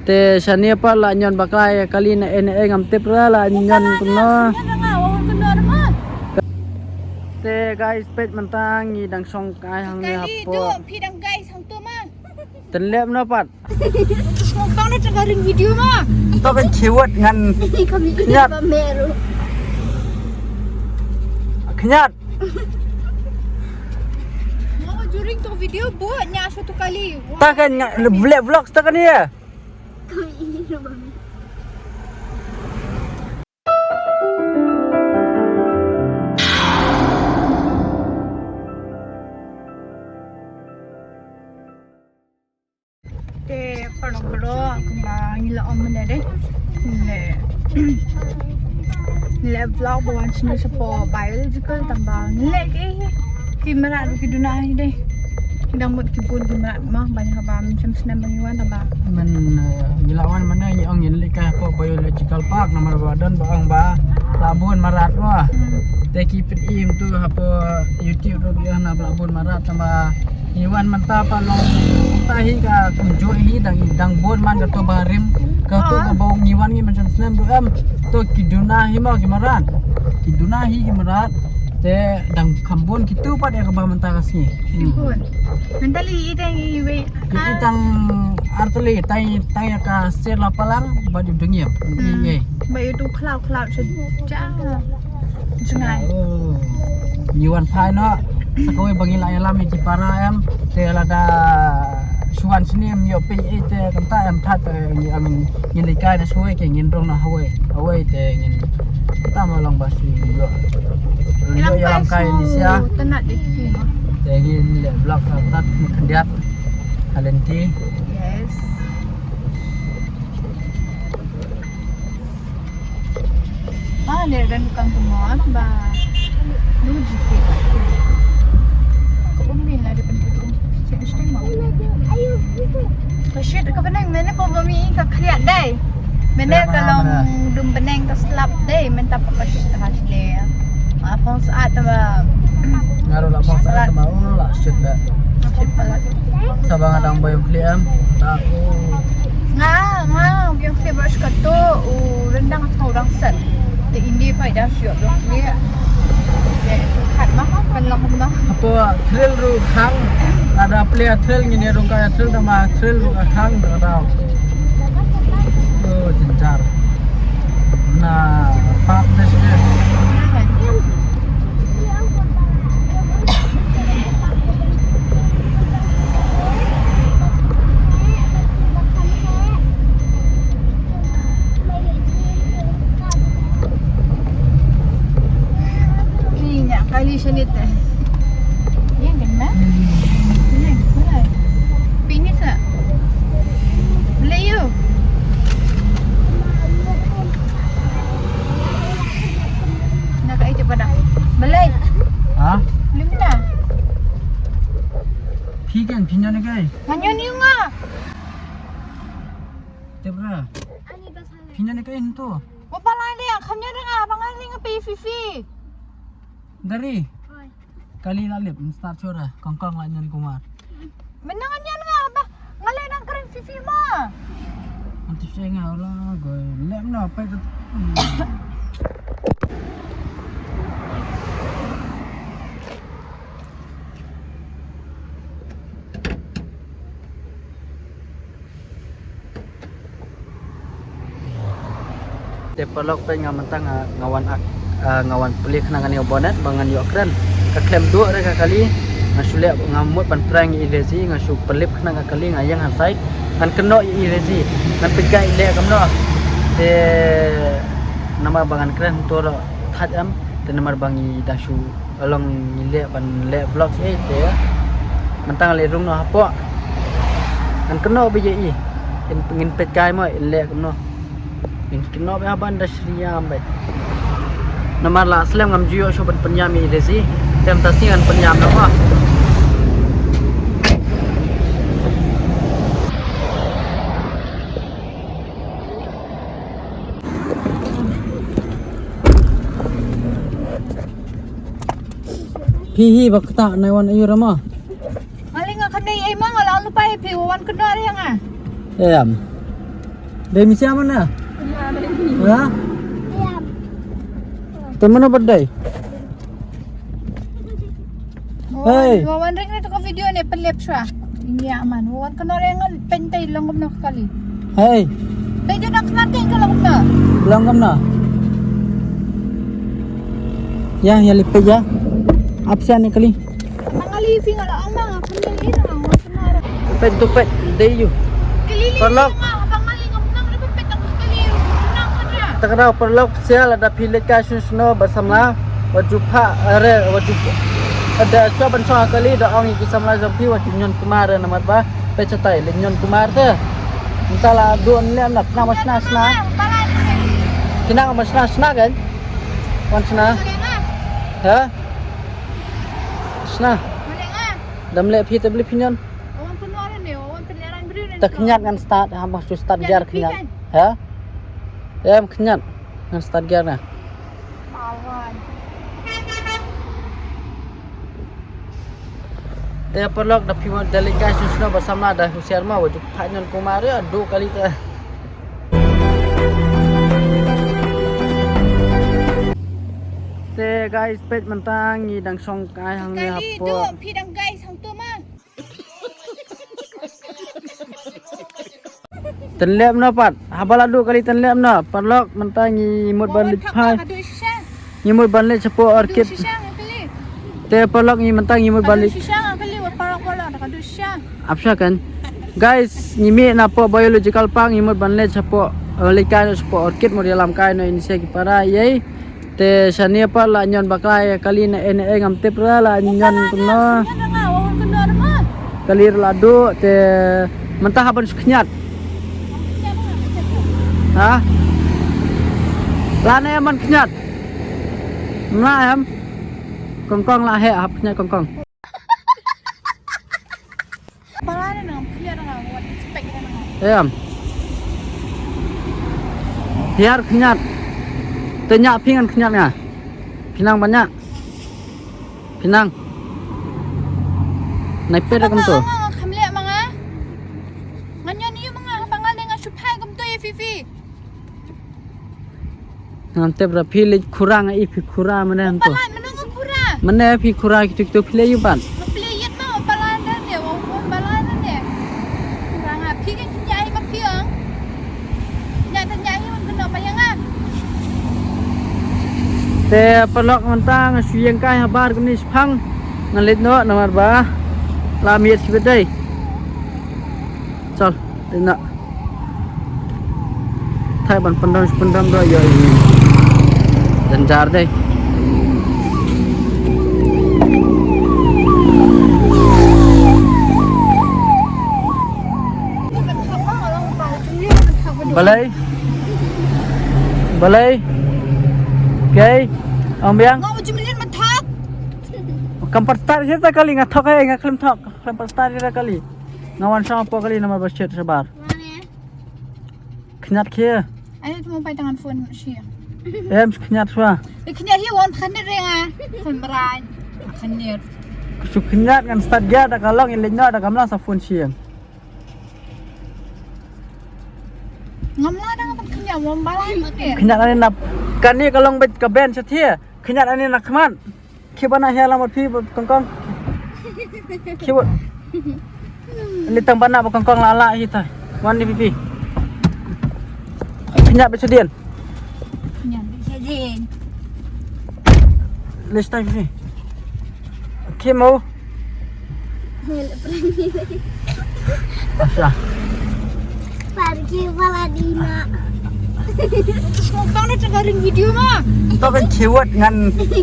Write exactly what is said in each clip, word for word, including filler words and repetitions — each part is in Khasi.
Te shane pat la ñion bakla ïa kali na ei na ei ngam tip ruh la ñion kumno. Te guys, peit mynta ngi dang shong kai hangne hapoh. Phi dang guys hangto ma. Ten lep no pat. Mukbang na tengah ring video ma. To kan cewat ngan. Kami ini pamer. Kenyat. Mau juring tu video buat nya satu kali. Ta kan vlog vlog ta kan ya. Kami ini pamer. Te paralok baroh, kumba ngi la ong mynne de, ngi leh, ngi leh vlog ba wan shane shapoh biological tang ba ngi leh ki, ki mrad ruh ki duna hi de. Ki dang mut ki bun ki mrad ma, ba ngi haba mynshem snem ba ngi wan tang ba. Men, eh, ngi la wan mynne ngi ong ngin leit kai hapoh biological park namar ba don ba ong ba la bun mrad wa. Hmm. Te ki pyni mynta hapoh YouTube ruh ki ong na ba la bun mrad tang ba Ngi wan mynta pat long mynta hi ka kumjuh hi dang, dang bun man kato ba rim. Kato ba ngi wan ngi mynshem snem ruh em. To ki duna hi mo ki mrad. Ki duna hi ki mrad. Te dang kham bun kito pat ïa kaba mynta ka sngi. Hmm. Bun. Mynta lei i tang iwei. I tang ar tylli tang, tang ïa ka sir la palang bad u dyngiep. Hmm. Ba ïa tu khlaw khlaw sha ja. Jngai. Oh. Ngi wan phai noh. Sa kawei ba ngi la ïalam ïa ki para em. Te lada shu wan shane em ïoh peit ei te kumta em, that te ngi, em, ngin leit kai na shuwa ke ngin rung na hawei. Hawei te ngin, kumta ma long ba shu ïoh. Ïoh ïalam kai ni sia. Te ngin leh vlog kumta khyndiat. Ka lynti. Yes. Ah, leh da dukan tu mo ba. Lu jike. Ka um min la da pen tu. Sing sting mo. Ka shit ka bneng mynne pa ba mi ka khliat dei. Mynne ka long dum bneng ka slap dei, mynta pa ka shit ha shle. Ma phong saat ba. Nga ruh la phong saat ba, oh, la shit ba. Shit ba la. Sa ba nga dang ba ïong khliat em. Ta, oh. Nga, nga, biang khlem rush kato, u rendang thaw dang set. Te indi pai dang shu biang khlem. Te khat ma, kan long ma. Hapoh thrill ruh khang, lada plie thrill ngin ïa rung ka thrill tang ba thrill ruh ka khang da ka daw. Oh, jynjar. Na, park dei shi dei. Ni nya kali sini teh. Yang kena? Ni, ni. Pini sa. Melayu. Na ka ite pada. Belai. Ha? Belum dah. Phi kan phi ñion ne kai? Nga ñion ïa nga. Tep ra. Phi ñion ne kai ntu. Wa pala de ang kham ñion nga ba nga ling pe fifi. Dari. Kali la lip start chora kong kong la ñion kumar. Mynta nga ñion nga ba nga leh nang kren fifi ma. Anti seng nga la go lem na pa tu. Te paralok, peit nga mynta nga, nga wan ak-, ah, nga wan plie khnang kane ka bonnet ba ngan ïoh kren. Ka khlem duh re ka kali, nga shu leh, nga mut ban prank ïa i Lezi, nga shu pynlip khnang ka kali, nga ïeng ha side, ngan kynnoh ïa i Lezi, ngan peit ka i leh kumno. Te namar ba ngan kren to ruh thait em, te namar ba ngi dang shu Ka long ngi leh ban leh vlog ïa i te. Mynta nga leh rung noh hapoh. Ngan kynnoh beit ïa i. Ngin, ngin peit kai mo in leh kumno. Ngin kynnoh beit haba nda shriam beit. Namar la slem ngam ju ïoh shuh ban pynïam ïa i Lezi. Te mynta sngi ngan pynïam noh mo. Phi hi ba kata nai wan ayu rama. Nga leh nga kane ai ma nga la lupa ïa phi wan kynnoh ïa nga. Em. Dei misi aman na? Ha? Te mano birthday? Hey. Wa wan ring na to ka video ne pelep shwa. Ini aman. Wa wan kena rengan pentai long kumno kali. Hey. Pentai nak nanti ke long kumno. Long kumno. Ya, ya lipet ya. Apa sih ane kali? Mangali fingal ama kumno ini. Pet tu pet dei yu. Paralok. Ta kynmaw paralok, shisha lada phi leit kai sngewsih sngewsih bad samla, wat ju phah, are, wat ju, da shuwa ban shong ha kali da ong ïa ki samla jong phi wat ju ñion kumar, namar ba phi shatai leit ñion kumar te. Mynta la dun lem na, khnang ba shna shna. Khnang ba shna shna kan? Wan shna. Ha? Shna. Dam leh phi te bli phi ñion. Ta khñiat ngan start, ha, ma shu start gear khñiat. Ha? Em khñiat ngan start gear na. Te paralok da phi wan da leit kai sngewsih sngewsih ba samla da husiar ma, wa ju phah ñion kumar ïa du kali te. Te guys, peit mynta ngi dang shong kai hangne hapoh. Phi dang guys hangto ma. Tynlep noh pat. Haba la duh kali tynlep noh. Paralok mynta ngi mut ban leit phai. Ngi mut ban leit shapoh orchid. Te paralok ngi mynta ngi mut ban leit. Ap sha kan. Guys, ngi mih na poh biological park ngi mut ban leit shapoh, eh, leit kai noh shapoh orchid mut ïalam kai noh ini sha ki para ïa. Te shane pat la ñion bakla ïa kali ne ei ne ei ngam tip re la ñion kumno. Kali re la duh te mynta hap ban shu khñiat. Ha? La ne em ban khñiat. Na em. Kongkong la heh hap khñiat kongkong. Em. Hiar khñiat. Te ñiah phi ngan khñiat nga. Phi nang ban ñiah. Phi nang. Nai pet kumto. Nga kham leh ma nga. Ngan ñion ïa ma nga, ba nga leh nga shu phai kumto ïa phi phi. Ngam tip ra phi leit khura nga i phi khura mane hanto. Palat mano nga khura. Mane phi khura kitu kitu phi leit ïa u ban. Nga phi leit ïa ma palat dan de wa palat dan de. Khura nga phi kan ñiah hi ma phi ong. Ñiah ta ñiah hi un kena pa ïa nga. Te paralok mynta nga shu ïeng kai habar kani shipang. Nga leit noh namar ba la miet shi bedai. Chal, te na. Thai ban pynrem pynrem ruh ïoh ïa ngi. Jynjar dei. Balei? Balei? Kei? Ong biang? Ngam ju mlien mynta. Kam pat start ïa ta kali nga thok eh, nga khlem thok, khlem pat start ïa ta kali. Nga wan shong hapoh kali namar ba shet shabar. Khñiat khie. Ai tu mo pai tangan phone shi. Em khñiat shuwa. Eh, khñiat hi wan khñiat re nga. Phone mrai. Khñiat. Shu khñiat ngan start gear da ka long in leit noh da ka mla sa phone shi. Ngam lah da nga khñiat wan balai ne. Khñiat ani nap. Kani ka long beit ka ben shathie. Khñiat ani na khmat. Khi bana hia lam phi kongkong. Khi bot. Li tang bana ba kongkong la la hi ta. Wan ni pipi. Khñiat beit shadien. Khñiat beit shadien. Li stai pipi. Khi mo. Hel prangi. Asha. Parki pala dina. Smoke down na tengah ring video ma. To kan ciwat ngan.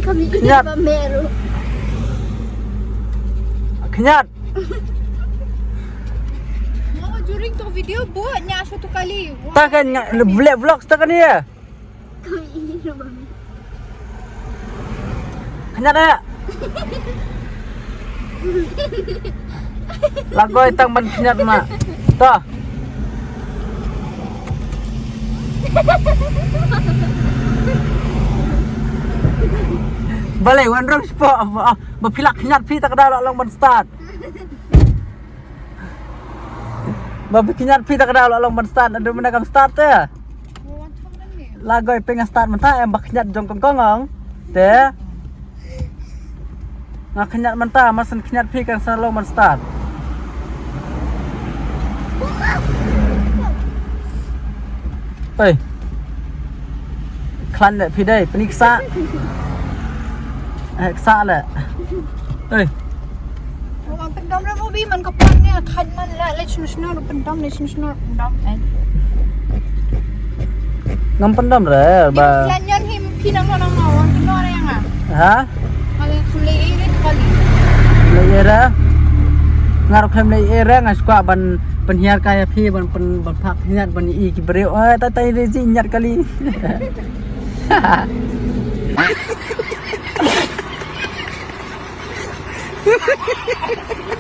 Kami ini pameru. Khñiat. Mau juring to video buat nya satu kali. Ta kan vlog vlog ta kan ya. Khñiat eh. La goi tang ban khñiat ma. To. Balei wan rong spo ba phi la khñiat phi ta ka da la long ban start. Ba phi kynjat phi ta ka daw la long ban start, adu mynta kam start te. La goi phi nga start mynta em ba kynjat jong kong kong ong. Te. Nga kynjat mynta, ma shen kynjat phi kan sa long ban start. Oi. Khlaiñ leh phi dei, pyni ksa. Eh, ksa leh. Oi. Wan pyndom re Bobby, man ka pan ne, khat man leh, leh shnu shnu, pyndom leh shnu shnu, pyndom, eh. Ngam pyndom re, ba. Khlaiñ yan him phi nang nang nang, wan pyndom re nga. Ha? Kali khlaiñ ere kali. Khlaiñ ere. Nga ruh khlaiñ ere, nga skwah ban pynhiar ka ïa phi, ban pyn, ban phah kynjat, ban i ki briew. Eh, tai tai re ji nyat kali.